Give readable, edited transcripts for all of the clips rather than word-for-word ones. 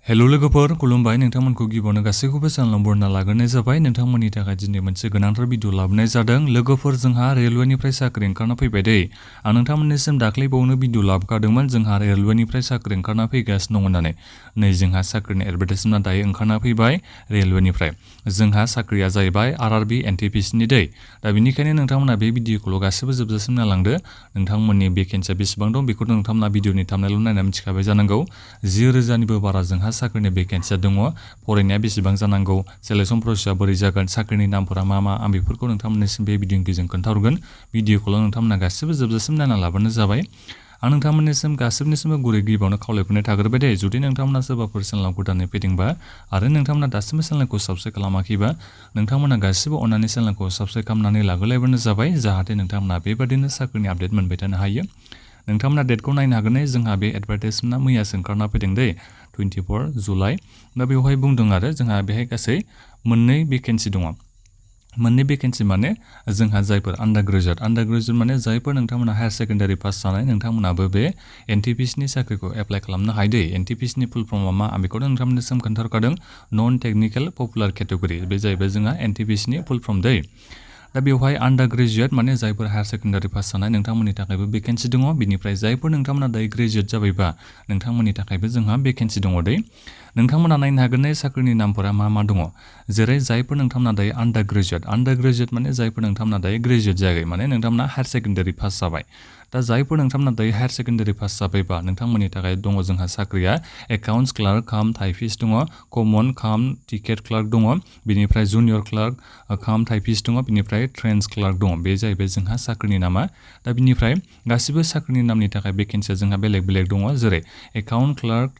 Hello लोगोफोर खुलुमबाय नोंथांमोनखौ गिबियावनो गासैखौबो चेनेलाव बरायना लाग्रोनाय जाबाय नोंथांमोननि थाखाय दिनै मोनसे गोनांथार भिडिअ लाबोनाय जादों लोगोफोर जोंहा रेलवेनिफ्राय साख्रि ओंखारना फैबाय दै आं नोंथांमोननिसिम दाख्लैबावनो भिडिअ लाबोखादोंमोन जोंहा रेलवेनिफ्राय साख्रि ओंखारना फैगासिनो दं होननानै नै जोंहा साख्रिनि एडभार्टाइजमेन्टआ दायो ओंखारना फैबाय रेलवेनिफ्राय जोंहा साख्रिया जाहैबाय RRB NTPC नि दै दा बेनिखायनो नोंथांमोना बे भिडिअखौल' गासिबो जोबजासिम नायलांदो नोंथांमोननि भेकेन्सिया बेसेबां दं बेखौ नोंथांमोना भिडिअनि थाम्बनेइल नायनानै मिथिखाबाय जानांगौ 10,000निबो बारा जोंहा साख्रिनि भेकेन्सिया दङ फरायनाया बेसेबां जानांगौ सेलेक्सन प्रसेसआ बोरै जागोन साख्रिनि नामफोरा मा मा आं बेफोरखौ नोंथांमोननिसिम बे भिडिअनि गेजेरजों खोन्थाहरगोन भिडिअखौल' नोंथांमोना गासिबो जोबजासिम नायना लाबानो जाबाय आं नोंथांमोननिसिम गासिबनिसिमबो गुरै गिबियावनो खावलायफिननाय थाग्रोबाय दे जुदि नोंथांमोना सोरबाफोर चेनेलाव गोदानै फैदोंबा आरो नोंथांमोना दासिमबो चेनेलखौ साबस्क्राइब खालामाखैबा नोंथांमोना गासिबो अननानै चेनेलखौ साबस्क्राइब खालामनानै लाग्रोलायबानो जाबाय जाहाथे नोंथांमोना बेबादिनो साख्रिनि आपडेट मोनबाय थानो हायो नोंथांमोना डेटखौ नायनो हागोन जोंहा बे एडभार्टाइजमेन्टआ मैयासो ओंखारना फैदों दै 24 जुलाइ दा बेवहाय बुंदों आरो जोंहा बेहाय गासै मोननै भेकेन्सि दङ मोननै भेकेन्सि माने जोंहा जायफोर आन्डार ग्रेजुएट माने जायफोर नोंथांमोना हायार सेकेन्डारि पास जानाय नोंथांमोनाबो बे NTPC नि साख्रिखौ एप्लाइ खालामनो हायो दै NTPC नि फुल फर्मआ मा आं बेखौ नोंथांमोननिसिम खोन्थाहरखादों नन टेक्निकेल पपुलार केटेगरि बे जाहैबाय जोंहा NTPC नि फुल फर्म दै दा बेवहाय आन्डार ग्रेजुएट माने जायफोर हायार सेकेन्डारि पास जानाय नोंथांमोननि थाखायबो भेकेन्सि दङ बिनिफ्राय जायफोर नोंथांमोना दायो ग्रेजुएट जाबायबा नोंथांमोननि थाखायबो जोंहा भेकेन्सि दङ दै नोंथांमोना नायनो हागोन साख्रिनि नामफोरा मा मा दङ जेरै जायफोर नोंथांमोना दायो आन्डार ग्रेजुएट माने जायफोर नोंथांमोना दायो ग्रेजुएट जायाखै माने नोंथांमोना हायार सेकेन्डारि पास जाबाय दा जायफोर नोंथांमोना दायो हायार सेकेन्डारि पास जाबायबा नोंथांमोननि थाखाय दङ जोंहा साख्रिया एकाउन्ट्स क्लार्क काम टाइपिस्ट दङ कमन काम टिकेट क्लार्क दङ बिनिफ्राय जुनियर क्लार्क काम टाइपिस्ट दङ बिनिफ्राय ट्रेन्स क्लार्क दङ बे जाहैबाय जोंहा साख्रिनि नामा दा बिनिफ्राय गासिबो साख्रिनि नामनि थाखाय भेकेन्सिया जोंहा बेलेग बेलेग दङ जेरै एकाउन्ट क्लार्क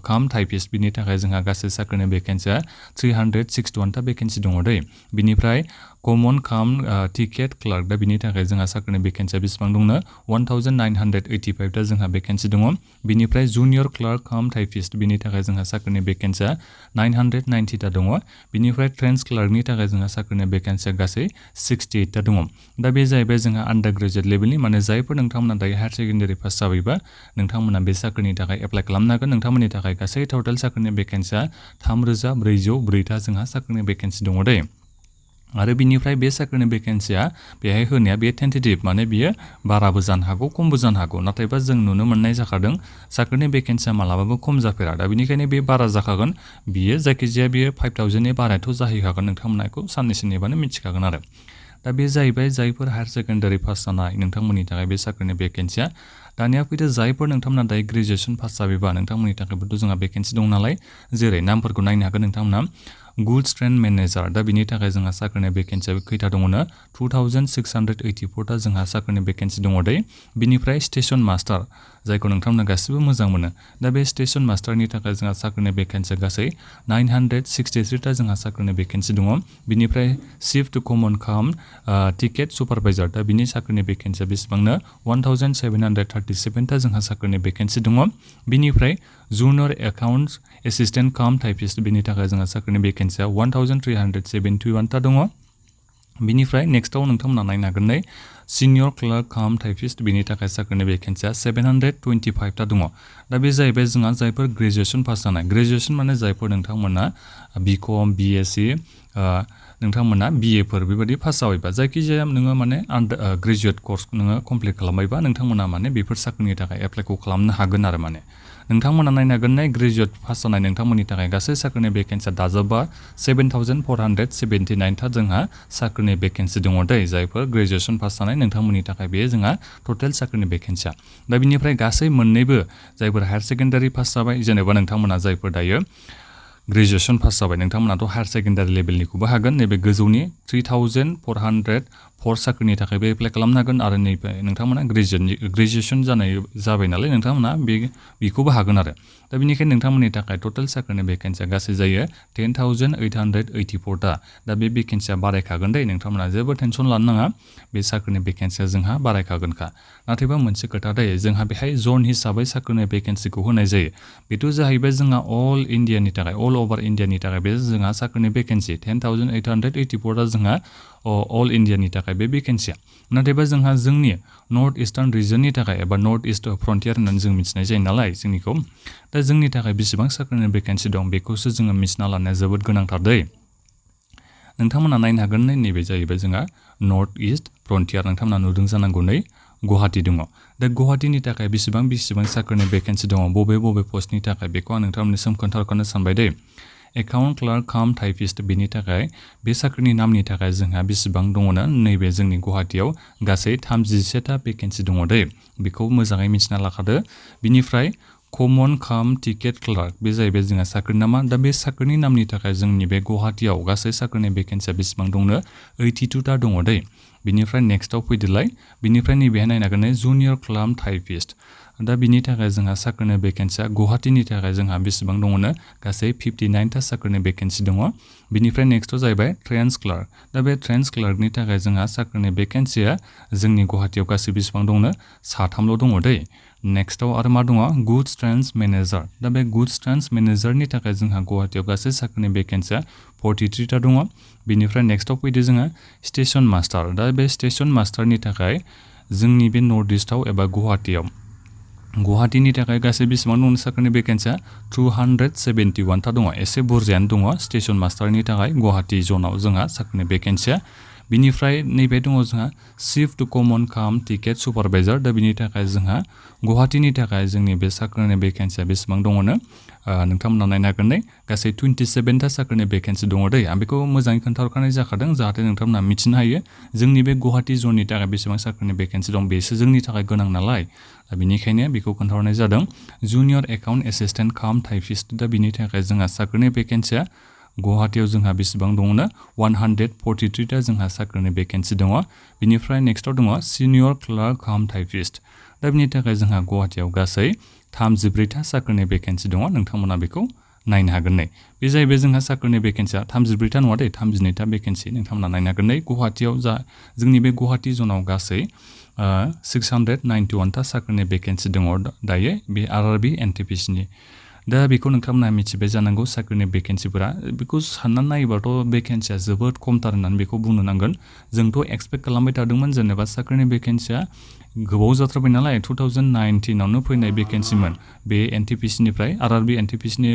काम टाइपिस्ट बिनि थाखाय जोंहा गासै साख्रिनि भेकेन्सिया 361 ता भेकेन्सि दङ दै बिनिफ्राय कमन काम टिकेट क्लार्क दा बिनि थाखाय जोंहा साख्रिनि भेकेन्सिया बेसेबां दंनो 1985 ता जोंहा भेकेन्सि दङ बिनिफ्राय जुनियर क्लार्क काम टाइपिस्ट बिनि थाखाय जोंहा साख्रिनि भेकेन्सिया 990 ता दङ बिनिफ्राय ट्रेन्स क्लार्कनि थाखाय जोंहा साख्रिनि भेकेन्सिया गासै 68 ता दङ दा बे जाहैबाय जोंहा आन्डार ग्रेजुएट लेभेलनि माने जायफोर नोंथांमोना दायो हायार सेकेन्डारि पास जाबायबा नोंथांमोना बे साख्रिनि थाखाय एप्लाइ खालामनो हागोन नोंथांमोननि थाखाय गासै टटेल साख्रिनि भेकेन्सिया 3,404 ता जोंहा साख्रिनि भेकेन्सि दङ दै आरो बिनिफ्राय बे साख्रिनि भेकेन्सिया बेहाय होनाया बे टेन्टेटिभ माने बियो बाराबो जानो हागौ खमबो जानो हागौ नाथायबा जों नुनो मोननाय जाखादों साख्रिनि भेकेन्सिया मालाबाबो खम जाफेरा दा बेनिखायनो बे बारा जाखागोन बियो जायखिजाया बियो 5,000 नि बारायथ' जाहैखागोन नोंथांमोना बेखौ साननैसो नेबानो मिथिखागोन आरो दा बे जाहैबाय जायफोर हायार सेकेन्डारि पास जानाय नोंथांमोननि थाखाय बे साख्रिनि भेकेन्सिया दानिया फैदो जायफोर नोंथांमोना दायो ग्रेजुएसन पास जाबायबा नोंथांमोननि थाखायबोथ' जोंहा भेकेन्सि दं नालाय जेरै नामफोरखौ नायनो हागोन नोंथांमोना गुड्स ट्रेन मेनेजार दा बिनि थाखाय जोंहा साख्रिनि भेकेन्सिया खैथा दङनो 2,684 ता जोंहा साख्रिनि भेकेन्सि दङ दै बिनिफ्राय स्टेशन मास्टार जायखौ नोंथांमोना गासिबो मोजां मोनो दा बे स्टेशन मास्टारनि थाखाय जोंहा साख्रिनि भेकेन्सिया गासै 963 ता जोंहा साख्रिनि भेकेन्सि दङ बिनिफ्राय शिफ्ट कमन काम टिकेट सुपारभाइजार दा बिनि साख्रिनि भेकेन्सिया बेसेबांनो 1,737 ता जोंहा साख्रिनि भेकेन्सि दङ बिनिफ्राय जुनियर एकाउन्ट्स एसिस्टेन्ट काम टाइपिस्ट बिनि थाखाय जोंहा साख्रिनि भेकेन्सिया 1,371 ता दङ बिनिफ्राय नेक्स्टआव नोंथांमोना नायनो हागोन सिनियर क्लार्क काम टाइपिस्ट बिनि थाखाय साख्रिनि भेकेन्सिया 725 ता दङ दा बे जाहैबाय जोंहा जायफोर ग्रेजुएसन पास जानाय ग्रेजुएसन माने जायफोर नोंथांमोना BCom BSc नोंथांमोना BA फोर बेबायदि पास जाबायबा जायखिजाया नोङो माने ग्रेजुएट कर्स नोङो कमप्लिट खालामबायबा नोंथांमोना माने बेफोर साख्रिनि थाखाय एप्लाइखौ खालामनो हागोन आरो माने नोंथांमोना नायनो हागोन ग्रेजुएट पास जानाय नोंथांमोननि थाखाय गासै साख्रिनि भेकेन्सिया दाजाबबा 7,479 ता जोंहा साख्रिनि भेकेन्सि दङ दै जायफोर ग्रेजुएसन पास जानाय नोंथांमोननि थाखाय बे जोंहा टटेल साख्रिनि भेकेन्सिया दा बिनिफ्राय गासै मोननैबो जायफोर हायार सेकेन्डारि पास जाबाय जेनेबा नोंथांमोना जायफोर दायो ग्रेजुएसन पास जाबाय नोंथांमोनाथ' हायार सेकेन्डारि लेभेलनिखौबो हागोन नैबे गोजौनि 3,404 साख्रिनि थाखायबो एप्लाइ खालामनो हागोन आरो नैबे नोंथांमोना ग्रेजुएसन जाबाय नालाय नोंथांमोना बेखौबो हागोन आरो दा बेनिखायनो नोंथांमोननि थाखाय टटेल साख्रिनि भेकेन्सिया गासै जायो 10,884 ता दा बे भेकेन्सिया बारायखागोन दै नोंथांमोना जेबो टेनसन लानो नाङा बे साख्रिनि भेकेन्सिया जोंहा बारायखागोनखा नाथायबा मोनसे खोथा दै जोंहा बेहाय जन हिसाबै साख्रिनि भेकेन्सिखौ होनाय जायो बेथ' जाहैबाय जोंहा अल इन्डियानि थाखाय अल अभार इन्डियानि थाखाय बे जोंहा साख्रिनि भेकेन्सि 10,884 ता जोंहा अल इन्डियानि थाखाय बे भेकेन्सिया नाथायबा जोंहा जोंनि नर्थ इस्टार्न रिजननि थाखाय एबा नर्थ इस्ट फ्रन्टियार होननानै जों मिथिनाय जायो नालाय जोंनिखौ दा जोंनि थाखाय बेसेबां साख्रिनि भेकेन्सि दं बेखौसो जोङो मिथिना लानाया जोबोद गोनांथार दै नोंथांमोना नायनो हागोन नैबे जाहैबाय जोंहा नर्थ इस्ट फ्रन्टियार नोंथांमोना नुदों जानांगौ नै गुवाहाटी दङ दा गुवाहाटीनि थाखाय बेसेबां साख्रिनि भेकेन्सि दङ बबे पस्टनि थाखाय बेखौ आं नोंथांमोननिसिम खोन्थाहरखानो सानबाय दै एकाउन्ट क्लार्क काम टाइपिस्ट बेनि थाखाय बे साख्रिनि नामनि थाखाय जोंहा बेसेबां दङनो नैबे जोंनि गुवाहाटीयाव गासै 37टा भेकेन्सि दङ दै बेखौ मोजाङै मिथिना लाखादो बिनिफ्राय कमन काम टिकेट क्लार्क बे जाहैबाय जोंहा साख्रिनि नामा दा बे साख्रिनि नामनि थाखाय जोंनि बे गुवाहाटीयाव गासै साख्रिनि भेकेन्सिया बेसेबां दंनो 82टा दङ दै बिनिफ्राय नेक्स्टआव फैदोलाय बिनिफ्राय नैबेहाय नायनो हागोन जुनियर क्लार्क टाइपिस्ट दा बिनि थाखाय जोंहा साख्रिनि भेकेन्सिया गुवाहाटीनि थाखाय जोंहा बेसेबां दङनो गासै 59टा साख्रिनि भेकेन्सि दङ बिनिफ्राय नेक्स्टआव जाहैबाय ट्रेन्स क्लार्क दा बे ट्रेन्स क्लार्कनि थाखाय जोंहा साख्रिनि भेकेन्सिया जोंनि गुवाहाटीयाव गासै बेसेबां दंनो 3ल' दङ दै नेक्स्टआव आरो मा दङ गुड्स ट्रेन्स मेनेजार दा बे गुड्स ट्रेन्स मेनेजारनि थाखाय जोंहा गुवाहाटीयाव गासै साख्रिनि भेकेन्सिया 43टा दङ बिनिफ्राय नेक्स्टआव फैदो जोङो स्टेशन मास्टार दा बे स्टेशन मास्टारनि थाखाय जोंनि बे नर्थ इस्टआव एबा गुवाहाटीनि थाखाय गासै बेसेबां दङ साख्रिनि भेकेन्सिया 271टा दङ एसे बुरजायानो दङ स्टेशन मास्टारनि थाखाय गुवाहाटी जनाव जोंहा साख्रिनि भेकेन्सिया बिनिफ्राय नैबे दङ जोंहा शिफ्ट कमन काम टिकेट सुपारभाइजार दा बिनि थाखाय जोंहा गुवाहाटीनि थाखाय जोंनि बे साख्रिनि भेकेन्सिया बेसेबां दङनो नोंथांमोना नायनो हागोन नै गासै 27टा साख्रिनि भेकेन्सि दङ दै आं बेखौ मोजाङै खोन्थाहरखानाय जाखादों जाहाथे नोंथांमोना मिथिनो हायो जोंनि बे गुवाहाटी जननि थाखाय बेसेबां साख्रिनि भेकेन्सि दं बेसो जोंनि थाखाय गोनां नालाय दा बेनिखायनो बेखौ खोन्थाहरनाय जादों जुनियर एकाउन्ट एसिस्टेन्ट काम टाइपिस्ट दा बिनि थाखाय जोंहा साख्रिनि भेकेन्सिया गुवाहाटीयाव जोंहा बेसेबां दङनो 143टा जोंहा साख्रिनि भेकेन्सि दङ बिनिफ्राय नेक्स्टआव दङ सिनियर क्लार्क काम टाइपिस्ट दा बिनि थाखाय जोंहा गुवाहाटीयाव गासै 34टा साख्रिनि भेकेन्सि दङ नोंथांमोना बेखौ नायनो हागोन नै बे जाहैबाय जोंहा साख्रिनि भेकेन्सिया 34टा नङा दै 32टा भेकेन्सि नोंथांमोना नायनो हागोन नै गुवाहाटीयाव जोंनि बे गुवाहाटी जनाव गासै 691टा साख्रिनि भेकेन्सि दङ दायो बे RRB NTPC नि दा बेखौ नोंथांमोना मिथिबाय जानांगौ साख्रिनि भेकेन्सिफोरा बेखौ साननानै नायोबाथ' भेकेन्सिया जोबोद खमथार होननानै बेखौ बुंनो नांगोन जोंथ' एक्सपेक्ट खालामबाय थादोंमोन जेनेबा साख्रिनि भेकेन्सिया गोबाव जाथारबाय नालाय 2019आवनो फैनाय भेकेन्सिमोन बे NTPC निफ्राय RRB NTPC नि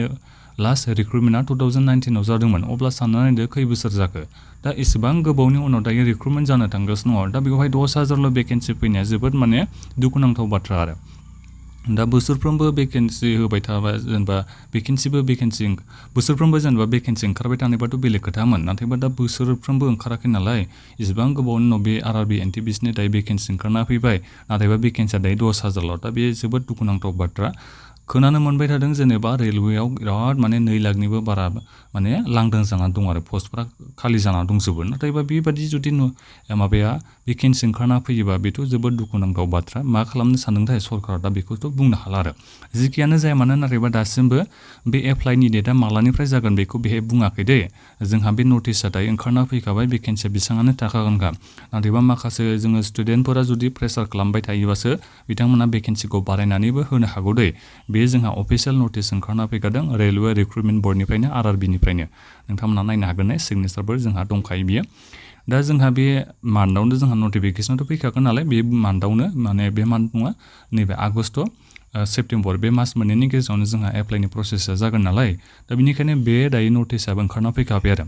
लास्ट रिक्रुटमेन्टआ 2019आव जादोंमोन अब्ला साननानै नायदो खै बोसोर जाखो दा इसेबां गोबावनि उनाव दायो रिक्रुटमेन्ट जानो थांगासिनो दङ दा बेवहाय 10,000ल' भेकेन्सि फैनाया जोबोद माने दुखुनांथाव बाथ्रा आरो दा बोसोरफ्रोमबो भेकेन्सि होबाय थाबा जेनेबा बोसोरफ्रोमबो जेनेबा भेकेन्सि ओंखारबाय थानायबाथ' बेलेग खोथामोन नाथायबा दा बोसोरफ्रोमबो ओंखाराखै नालाय इसेबां गोबावनि उनाव बे RRB NTPC नि दायो भेकेन्सि ओंखारना फैबाय नाथायबा भेकेन्सिया दायो 10,000ल' दा बे जोबोद दुखुनांथाव बाथ्रा खोनानो मोनबाय थादों जेनेबा रेलवेयाव बिराद माने 2 लाखनिबो बारा माने लांदां जानानै दं आरो पस्टफोरा खालि जानानै दंजोबो नाथायबा बेबादि जुदि माबाया भेकेन्सि ओंखारना फैयोबा बेथ' जोबोद दुखुनांथाव बाथ्रा मा खालामनो सानदोंथाय सरकारा दा बेखौथ' बुंनो हाला आरो जिखियानो जाया मानो नाथायबा दासिमबो बे एप्लाइनि डेटआ मालानिफ्राय जागोन बेखौ बेहाय बुङाखै दे जोंहा बे नटिसआ दायो ओंखारना फैखाबाय भेकेन्सिया बेसेबांआनो थाखागोनखा नाथायबा माखासे जोङो स्टुडेन्टफोरा जुदि प्रेसार खालामबाय थायोबासो बिथांमोना भेकेन्सिखौ बारायनानैबो होनो हागौ दे बे जोंहा अफिसियेल नटिस ओंखारना फैखादों रेलवे रिक्रुटमेन्ट बर्डनिफ्रायनो RRB निफ्रायनो नोंथांमोना नायनो हागोन नै सिगनेचारफोर जोंहा दंखायो बियो दा जोंहा बे मान्थआवनो जोंहा नटिफिकेसनाथ' फैखागोन नालाय बे मान्थआवनो माने बे मान्थ नङा नैबे आगस्ट सेप्तेम्बर बे मास मोननैनि गेजेरावनो जोंहा एप्लाइनि प्रसेसआ जागोन नालाय दा बेनिखायनो बे दायो नटिसआबो ओंखारना फैखाबाय आरो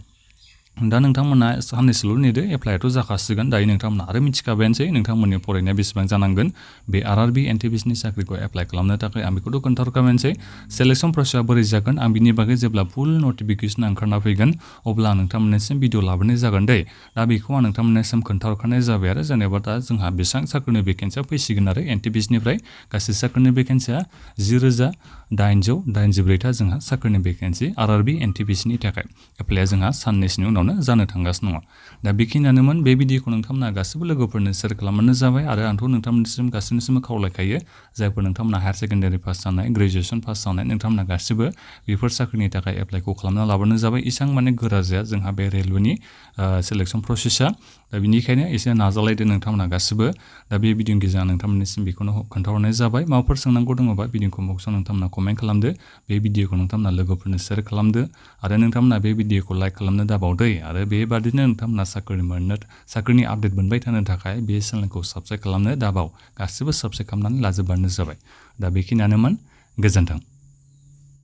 दा नोंथांमोना साननैसोल' नेदो एप्लाइआथ' जाखासिगोन दायो नोंथांमोना आरो मिथिखाबायानोसै नोंथांमोननि फरायनाया बेसेबां जानांगोन बे RRB NTPC नि साख्रिखौ एप्लाइ खालामनो थाखाय आं बेखौथ' खोन्थाहरखाबायानोसै सेलेक्सन प्रसेसआ बोरै जागोन आं बिनि बागै जेब्ला फुल नटिफिकेसना ओंखारना फैगोन अब्ला आं नोंथांमोननिसिम भिडिअ लाबोनाय जागोन दे दा बेखौ आं नोंथांमोननिसिम खोन्थाहरखानाय जाबाय आरो जेनेबा दा जोंहा बेसेबां साख्रिनि भेकेन्सिया फैसिगोन आरो NTPC निफ्राय गासै साख्रिनि भेकेन्सिया 10,884टा जोंहा साख्रिनि भेकेन्सि RRB NTPC नि थाखाय एप्लाइआ जोंहा साननैसोनि उनाव जानो थांगासिनो दङ दा बेखिनियानोमोन बे भिडिअखौ नोंथांमोना गासिबो लोगोफोरनो शेयार खालामबानो जाबाय आरो आंथ' नोंथांमोननिसिम गासैनिसिम खावलायखायो जायफोर नोंथांमोना हायार सेकेन्डारि पास जानाय ग्रेजुवेसन पास जानाय नोंथांमोना गासिबो बेफोर साख्रिनि थाखाय एप्लाइखौ खालामना लाबानो जाबाय इसां माने गोरा जाया जोंहा बे रेलवेनि सेलेक्सन प्रसेसआ दा बेनिखायनो एसे नाजालायदो नोंथांमोना गासिबो दा बे भिडिअनि गेजेरजों नोंथांमोननिसिम बेखौनो खोन्थाहरनाय जाबाय माबाफोर सोंनांगौ दङबा भिडिअ बक्सआव नोंथांमोना कमेन्ट खालामदो बे भिडिअखौ नोंथांमोना लोगोफोरनो शेयार खालामदो आरो नोंथांमोना बे भिडिअखौ लाइक खालामनो दाबावदो आरो बेबादिनो नोंथांमोना साख्रिनि आपडेट मोनबाय थानो थाखाय बे चेनेलखौ साबस्क्राइब खालामनो दाबाव गासिबो साबस्क्राइब खालामनानै लाजोबबानो जाबाय। दा बेखिनियानोमोन। गोजोन्थों।